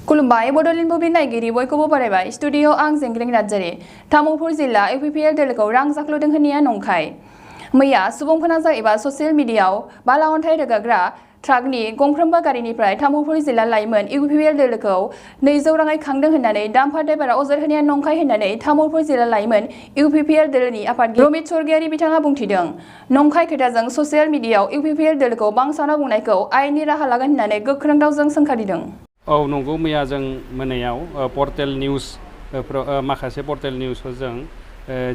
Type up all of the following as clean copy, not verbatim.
खुलुमबाय बड'लेण्ड बुब्लि नायगिरि बयखौबो बरायबाय स्टुडिअ आं जेंग्रें नार्जारि तामुलपुर जिल्ला इउपिपिएल दोलोखौ रां जाख्ल'दों होननाया नंखाय मैया सुबुं फोनांजाब एबा ससियेल मिडियाआव बाला अन्थाइ रोगाग्रा ट्राकनि गंफ्रोमबो गारिनिफ्राय तामुलपुर जिल्ला लाइमोन इउपिपिएल दोलोखौ 200 राङै खांदों होननानै डाम्पार ड्राइभारा अजद होनाया नंखाय होननानै तामुलपुर जिल्ला लाइमोन इउपिपिएल दोलोनि आफादगिरि रमित सरगियारि बिथाङा बुंथिदों। नंखाय खोथाजों ससियेल मिडियाआव इउपिपिएल दोलोखौ बांसावना बुंनायखौ आयेननि राहा लागोन होननानै गोख्रों रावजों सोंखारिदों। औ नंगौ मैया जों मोनायाव पर्टेल निउज माखासे पर्टेल निउसफोरजों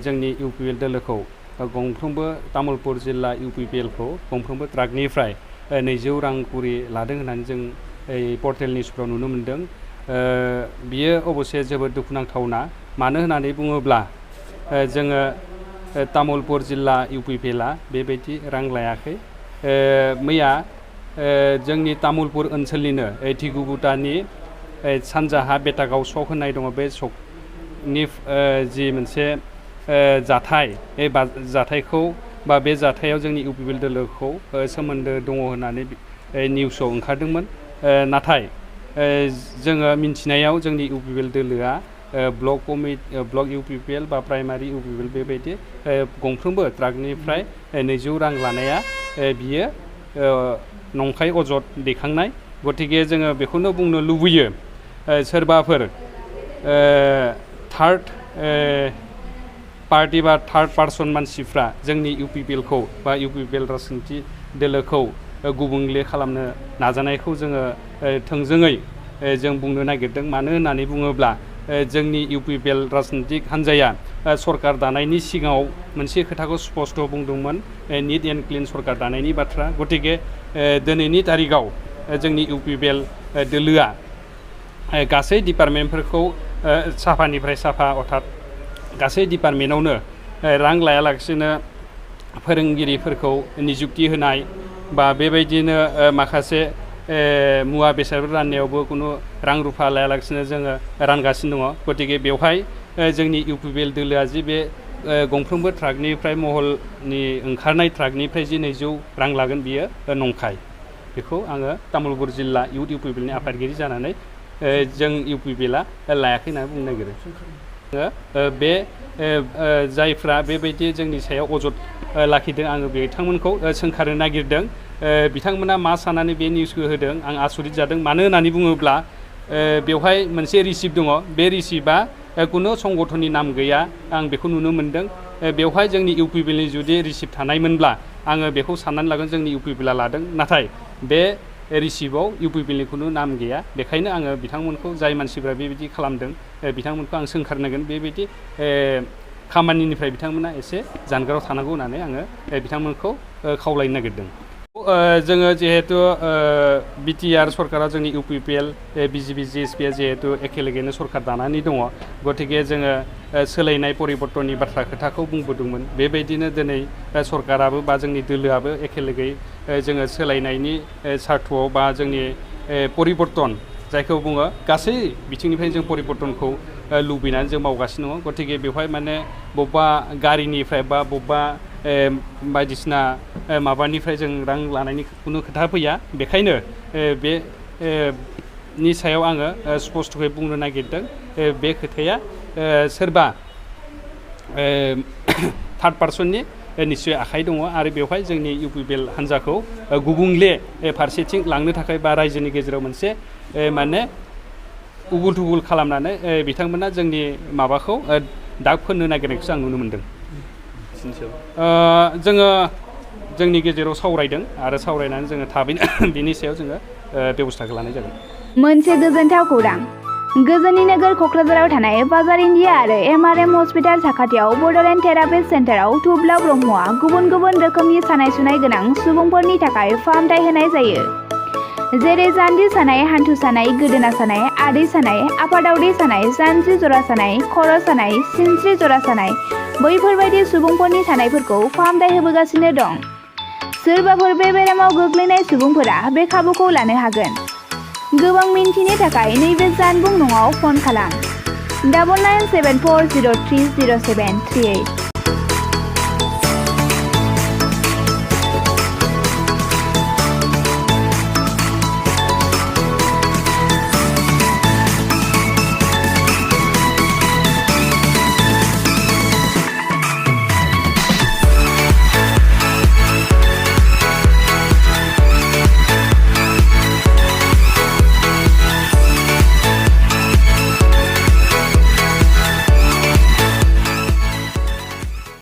जोंनि इउपिपिएल दोलोखौ गंफ्रोमबो तामुलपुर जिल्ला इउपिपिएलखौ गंफ्रोमबो ट्राकनिफ्राय 200 रां कुरि लादों होननानै जों पर्टेल निउसफ्राव नुनो मोन्दों। बियो अबसे जोबोद दुखुनांथावना मानो होननानै बुङोब्ला जोङो तामुलपुर जिल्ला इउपिपिएलआ बेबायदि रां लायाखै। मैया जोंनि तामुलपुर ओनसोलनिनो थिगुबुटानि सानजाहा बेटागाव सक होननाय दङ बे सकनि जि मोनसे जाथाय बे जाथायखौ बा बे जाथायाव जोंनि इउपिपिएल दोलोखौ सोमोन्दो दङ होननानै निउसाव ओंखारदोंमोन। नाथाय जोङो मिन्थिनायाव जोंनि इउपिपिएल दोलोआ ब्लक इउपिपिएल बा प्राइमारि इउपिपिएल बेबायदि गंफ्रोमबो ट्राकनिफ्राय 200 रां लानाया बियो नंखाय अजद दैखांनाय। गतिके जोङो बेखौनो बुंनो लुबैयो सोरबाफोर थार्ड पार्टी बा थार्ड पार्सन मानसिफ्रा जोंनि इउपिपिएलखौ बा इउपिपिएल राजखान्थि दोलोखौ गुबुंले खालामनो नाजानायखौ जोङो थोंजोङै जों बुंनो नागिरदों। मानो होननानै बुङोब्ला जोंनि इउपिपिएल राजनैतिक हान्जाया सरकार दानायनि सिगाङाव मोनसे खोथाखौ स्पष्ट बुंदोंमोन निट एन्ड क्लिन सरकार दानायनि बाथ्रा। गतिके दिनैनि तारिखाव जोंनि इउपिपिएल दोलोआ गासै डिपार्टमेन्टफोरखौ साफानिफ्राय साफा अर्थात गासै डिपार्टमेन्टआवनो रां लायालासिनो फोरोंगिरिफोरखौ निजुक्ति होनाय बा बेबायदिनो माखासे मुवा बेसादफोर राननायावबो खुनु रां रुफा लायालासिनो जोङो रानगासिनो दङ। गतिके बेवहाय जोंनि इउपिपिएल दोलोआ जि बे गंफ्रोमबो ट्राकनिफ्राय महलनि ओंखारनाय ट्राकनिफ्राय जि 200 रां लागोन बियो नंखाय। बेखौ आङो तामुलपुर जिल्ला इउपिपिएलनि आफादगिरि जानानै जों इउपिपिएलआ लायाखै होननानै बुंनो नागिरो। बे जायफ्रा बेबायदि जोंनि सायाव अजद लाखिदों आङो बिथांमोनखौ सोंखारनो नागिरदों। बिथांमोना मा साननानै बे निउसखौ होदों आं आसरित जादों। मानो होननानै बुङोब्ला बेवहाय मोनसे रिसिप्ट दङ बे रिसिप्टआ खुनु संगठननि नाम गैया आं बेखौ नुनो मोन्दों। बेवहाय जोंनि इउपिपिएलनि जुदि रिसिप्ट थानायमोनब्ला आङो बेखौ साननानै लागोन जोंनि इउपिपिएलआ लादों। नाथाय बे रिसिप्टआव इउपिपिएलनि खुनु नाम गैया। बेखायनो आङो बिथांमोनखौ जाय मानसिफ्रा बेबायदि खालामदों बिथांमोनखौ आं सोंखारनांगोन बेबायदि खामानिनिफ्राय बिथांमोना एसे जानगाराव थानांगौ होननानै आङो बिथांमोनखौ खावलायनो नागिरदों। जोङो जिहेतु बिटिआर सरकारा जोंनि इउपिपिएल बिजेपि जिएसपिआ जिहेतु एखेलेगेनो सरकार दानानै दङ। गतिके जोङो सोलायनाय परिबर्तननि बाथ्रा खोथाखौ बुंबोदोंमोन। बेबायदिनो दिनै सरकाराबो बा जोंनि दोलोआबो एखेलेगै जोङो सोलायनायनि सार्थ'आव बा जोंनि परिबर्तन जायखौ बुङो गासै बिथिंनिफ्राय जों परिबर्तनखौ लुबैनानै जों मावगासिनो दङ। गतिके बेवहाय माने बबेबा गारिनिफ्राय बा बबेबा बायदिसिना माबानिफ्राय जों रां लानायनि खुनु खोथा फैया। बेखायनो बे नि सायाव आङो स्पष्टयै बुंनो नागिरदों बे खोथाया सोरबा थार्ड पार्सननि निश्चय आखाइ दङ आरो बेवहाय जोंनि इउपिपिएल हान्जाखौ गुबुंले फारसेथिं लांनो थाखाय बा रायजोनि गेजेराव मोनसे माने उगुल थुगुल खालामनानै बिथांमोना जोंनि माबाखौ दाग फोननो नागिरनायखौसो आं नुनो मोन्दों। जोङो जोंनि गेजेराव सावरायदों आरो सावरायनानै जोङो थाबैनो बिनि सायाव जोङो बेबस्थाखौ लानाय जागोन। मोनसे गोजोनथाव खौरां गोजोननि नोगोर क'क्राझाराव थानाय बाजार इन्डिया आरो एमआरएम हस्पिटाल साखाथियाव बड'लेण्ड थेरापिस्ट सेन्टाराव थुब्ला ब्रह्मआ गुबुन गुबुन रोखोमनि सानाय सुनाय गोनां सुबुंफोरनि थाखाय फाहामथाय होनाय जायो। जेरै जान्जि सानाय, हान्थु सानाय, गोदोना सानाय, आदै सानाय, आफादावदै सानाय, जानजि जरा सानाय, खर' सानाय, सिनस्रि जरा सानाय बैफोरबायदि सुबुंफोरनि सानायफोरखौ फाहामथाय होबोगासिनो दं। सोरबाफोर बे बेरामाव गोग्लैनाय सुबुंफोरा बे खाबुखौ लानो हागोन। गोबां मिन्थिनो थाखाय नैबे जानबुं नङाव फन खालाम 9974030738।